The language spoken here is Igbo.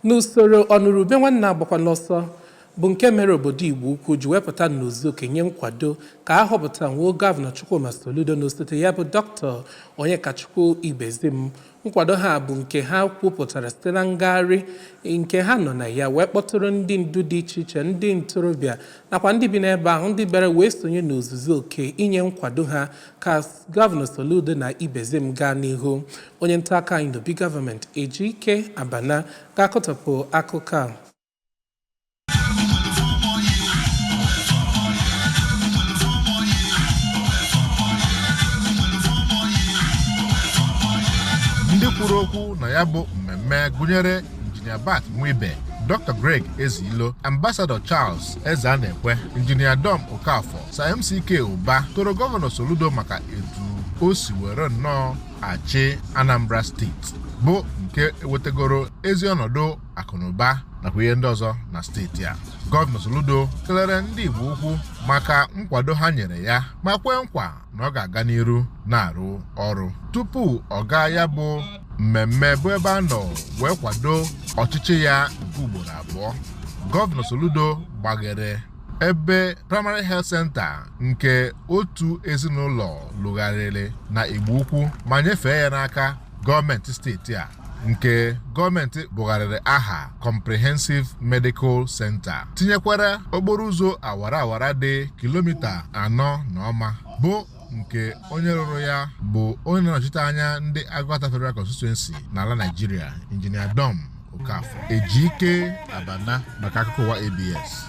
N'usoro ọnụrụbe nwanne agbakwa n'ọsọ bụ nke mere obodo Igbo Ukwu ji wepụta n'ozuoke nye nkwado ka a họpụta nwuo Gọvanọ Chukwuma Soludo na osote ya bụ Dr. Onyekachukwu Ibezim. Nkwado ha bụ nke ha kwupụtara site na ngagharị nke ha nọ na ya wee kpọtụrụ ndị ndu dị iche iche, ndị ntorobịa nakwa ndị bi n'ebe ahụ, ndị bịara wee sonye n'ozuzu oke inye nkwado ha ka Gọvanọ Soludo na Ibezim gaa n'ihu. Onye nta akụkọ anyị n'obi gọọmenti, Ejike Abana, ga-akọtọpụ akụkọ a. Ndị kwuru okwu na ya bụ mmemme gụnyere Injinia Bat Nwibe, Dr. Greg Ezilo, Ambassador Charles Ezeanekwe, Injinia Dom Okafor, Sir MCK Ụba toro Gọvanọ Soludo maka etu o si were nnọọ achị Anambra Steeti, bụ nke ewetagoro ezi ọnọdụ akụnụba nakwa ihe ndị ọzọ na steeti a. Gọvanọ Soludo kelere ndị Igbo Ukwu maka nkwado ha nyere ya ma kwee nkwa na ọ ga-aga n'iru na-arụ ọrụ. Tupu ọ gaa ya bụ mmemme bụ ebe a nọ wee kwado ọchịchị ya nke ugboro abụọ, Gọvanọ Soludo gbaghere ebe Primary Health Center nke otu ezinụlọ lụgharịrị na Igbo Ukwu ma nyefee ya n'aka gọọmenti steeti a, nke gọọmenti bugharịrị aha Comprehensive Medical Center, tinyekwara okporo ụzọ awara awara dị kilomita 4 na ọma, bụ nke onye rụrụ ya bụ onye na-anọchite anya ndị Agụata Federal Constituency n'ala Nigeria, Injinia Dom Okafor. Ejike Abana maka akụkọ ụwa ABS.